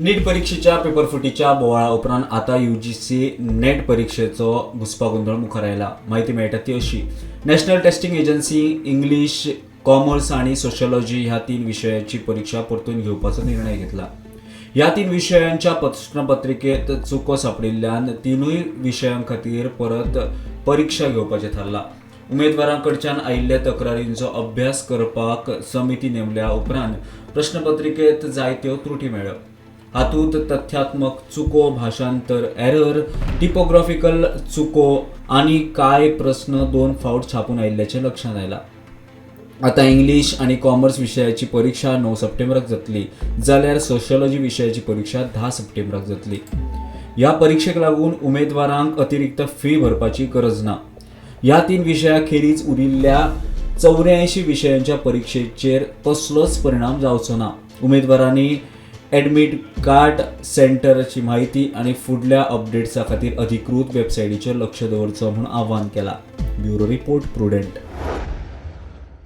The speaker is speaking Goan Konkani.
नीट परीक्षेच्या पेपर फुटीच्या बोवाळा उपरांत आतां यूजीसी नेट परीक्षेचो घुस्पागोंदळ मुखार आयला. म्हायती मेळटा ती अशी, National Testing Agency English, Commerce आनी सोशलॉजी ह्या तीन विशयाची परीक्षा परतून घेवपाचो निर्णय घेतला. ह्या तीन विशयांच्या प्रश्नपत्रिकेत चुको सांपडिल्ल्यान तिनूय विशयां खातीर परत परीक्षा घेवपाचें थारलां. उमेदवारां कडच्यान आयिल्ल्या तक्रारींचो अभ्यास करपाक समिती नेमल्या उपरांत प्रश्नपत्रिकेत जायत्यो त्रुटी मेळ्ळ्यो. हातूंत तथ्यात्मक चुको, भाशांतर एरर, टिपोग्राफिकल चुको आनी कांय प्रस्न दोन फावट छापून आयिल्ल्याचें लक्षांत आयलां. आतां इंग्लीश आनी कॉमर्स विशयाची परिक्षा 9 सप्टेंबराक जातली, जाल्यार सोशलॉजी विशयाची परिक्षा 10 सप्टेंबराक जातली. ह्या परिक्षेक लागून उमेदवारांक अतिरिक्त फी भरपाची गरज ना. ह्या तीन विशया खेरीज उरिल्ल्या 84 विशयांच्या परिक्षेचेर कसलोच परिणाम जावचो ना. उमेदवारांनी एडमीट कार्ड सेंटराची म्हायती आनी फुडल्या अपडेट्सा खातीर अधिकृत वेबसायटीचेर लक्ष दवरचो म्हूण आवाहन केलां. Bureau report, Prudent.